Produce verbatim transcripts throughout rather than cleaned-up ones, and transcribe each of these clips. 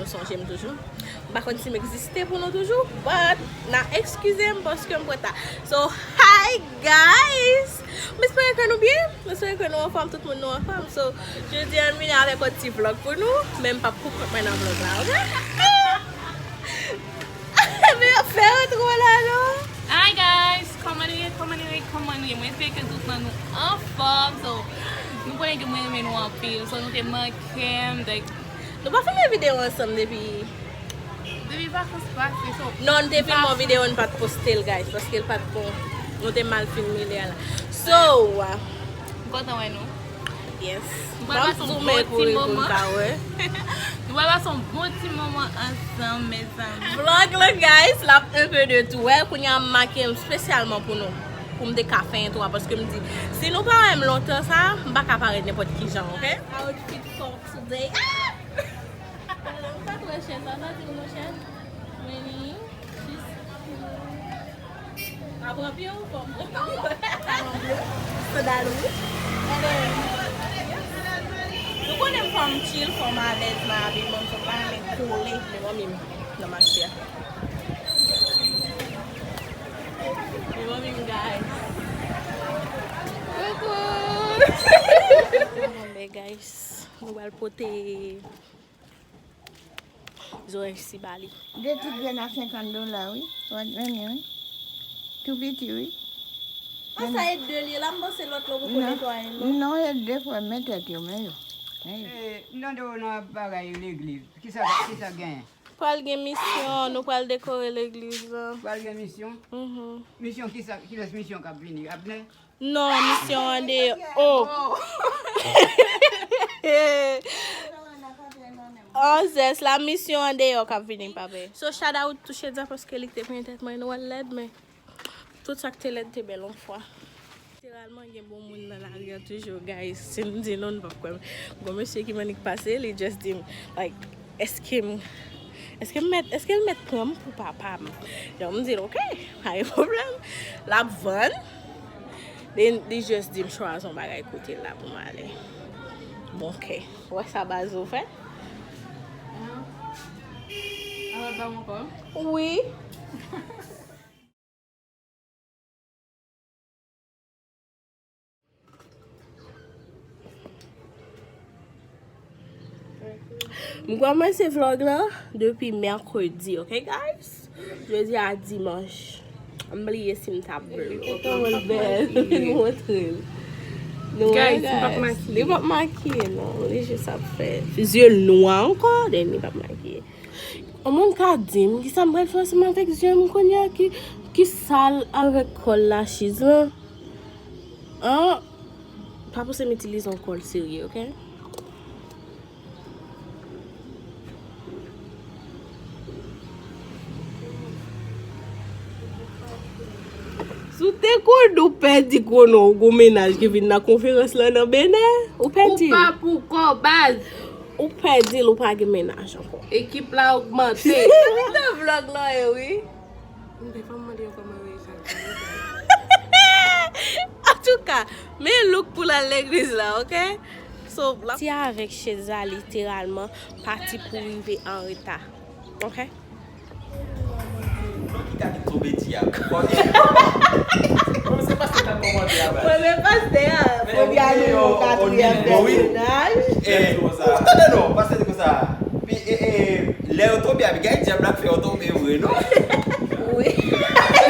Sonje m toujou. M pa konn si m egziste pou nou toujou, but n a eskize m paske m pran ta. So, hi guys! M espere ke nou byen, m espere ke nou anfòm, tout moun nou anfòm. So, jodi a m vini avèk yon ti vlog pou nou, men m p ap pou kont mwen nan vlog la, ok? Men yo fè entwo la non. Hi guys, kòman nou ye, kòman nou ye, kòman nou ye? Mwen espere ke tout moun nou anfòm. So, nou konnen ke mwen renmen nou anpil. So, nou te manke m, like, nou pa filme videyo ansanm depi. Depi vakans pase, so. Non, nou te filme yon videyo, nou pa t poste l, guys, paske l pa t bon. Nou te mal filme lè a la. So, m kontan wè nou. Yes. Nou pral pase yon bon ti moman. Nou pral pase yon bon ti moman ansanm, mezanmi. Vlog la, guys, l ap un peu de tout. Wè, kounye a m make m espesyalman pou nou. Pou m te ka fè entwo a, paske m di, si nou pa wè m lontan sa, m pa ka parèt nenpòt ki jan, ok? Outfit for today. Ah! M pa t wè chèz la, m pa di w non chèz. Mwen li, jis pou Apranpil, fò m pran. Sandal, wi. Nou konnen m fò m chill, fò m alèz nan abiman m, so m pa renmen kole. Men manmi m nan mache a. Men manmi m, guys. Koukou. Bon, ben, guys, nou pral pote Zorèy si ba li. De ti grenn a senkant dola, wi. Ou renmen, wi. Tou piti, wi. An sa e de li la, m panse lòt la ou poko netwaye l non. Non, e de fwa, men tèt yo, men yo. Men yo. Eh, m tande w nan bagay legliz. Kisa, kisa genyen? Pral gen misyon, nou pral dekore legliz la. Pral gen misyon? Mhm. Misyon kisa, kilès misyon k ap vini? Abnè? Non, misyon an deyò. Oh. Oh. An zès la, misyon an deyò k ap vini, pa vre. So, shout out tou Chedza paske li k te pran tèt mwen, nou wè l lèd, men tout sa k te lèd te bèl yon fwa. Literalman, gen bon moun nan lari an toujou, guys. Si m di nou, nou p ap kwè m. Gon mesye ki mannik pase, li just di m, like, Èske m, èske m mèt, èske l mèt pran m pou papa m? Donk, m di l, "Ok, pa gen pwoblèm." L ap vann. Li, li just di m chwazi yon bagay kote l la pou m ale. Bon, ok. Ou wè sa baz ou fè? Wi. M kòmanse vlog la depi mèkredi, ok, guys? Jodi a dimanch. M bliye si m t ap vlog. Montre l. Nou wè, guys, li p ap makiye. Li p ap makiye, non. Li jis ap fè zye l nwa ankò, then li p ap makiye. Yon moun ka di m kisa m pral fè ansanm avèk zye m kounye a ki, ki sal avèk kòl lachiz lan? An, pa panse m itilize yon kòl serye, ok? Si w te konn ou pèdi konnen w gon mennaj ki vin nan konferans lan nan Benè, ou pèdi l. Ou pa pou kò, baz. Ou pèdi l, ou pa gen mennaj ankò. Ekip la ogmante. Nan vlog la, e wi. M te fè m mande yo kòman yo ye sa. Antouka, men look pou l al legliz la, ok? So, la ti avèk Chedza literalman pati pou rive an reta. Ok? Non, ki ka di tonbe di a? Bon, se pastè k ap kòmande a, baz. Mwen, men pastè a, men fò byen nou yon katriyèm pèsonaj. Eh, ou tande non, pastè di konsa. Pi, eh, eh, lè yo tonbe, Abigail, dyab la k fè yo tonbe vre, non? Wi.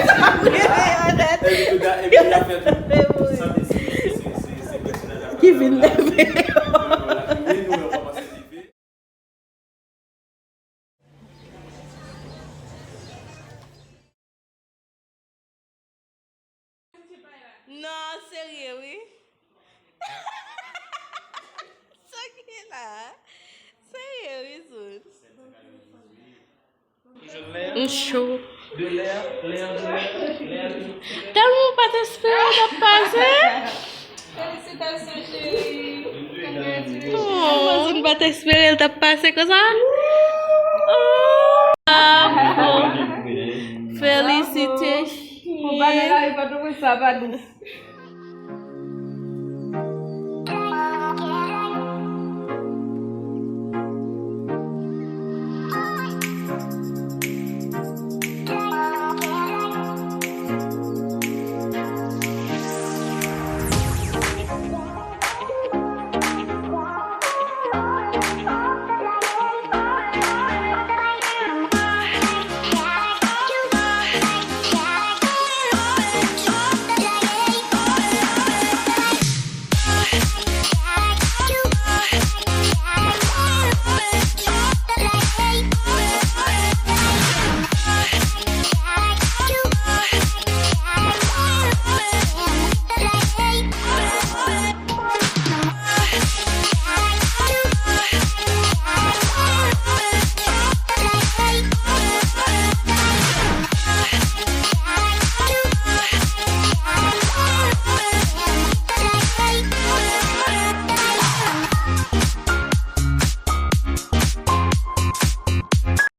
Sa vre, anèt. Epi tou da, epi y ap fè tou. Wi. Sa, se, se, se, se, se pèsonaj la ki vin leve yo. Wi, nou, yo kòmanse leve. Non, serye, wi. Sa ki la? Serye, wi, zot. M cho. Tèlman m pa t espere l t ap pase. Felisitasyon, cheri. Congratulations. Oh, m pa t espere l t ap pase konsa. Oh. Felisitasyon. Konpare la, e pa t wè sa, pa dous.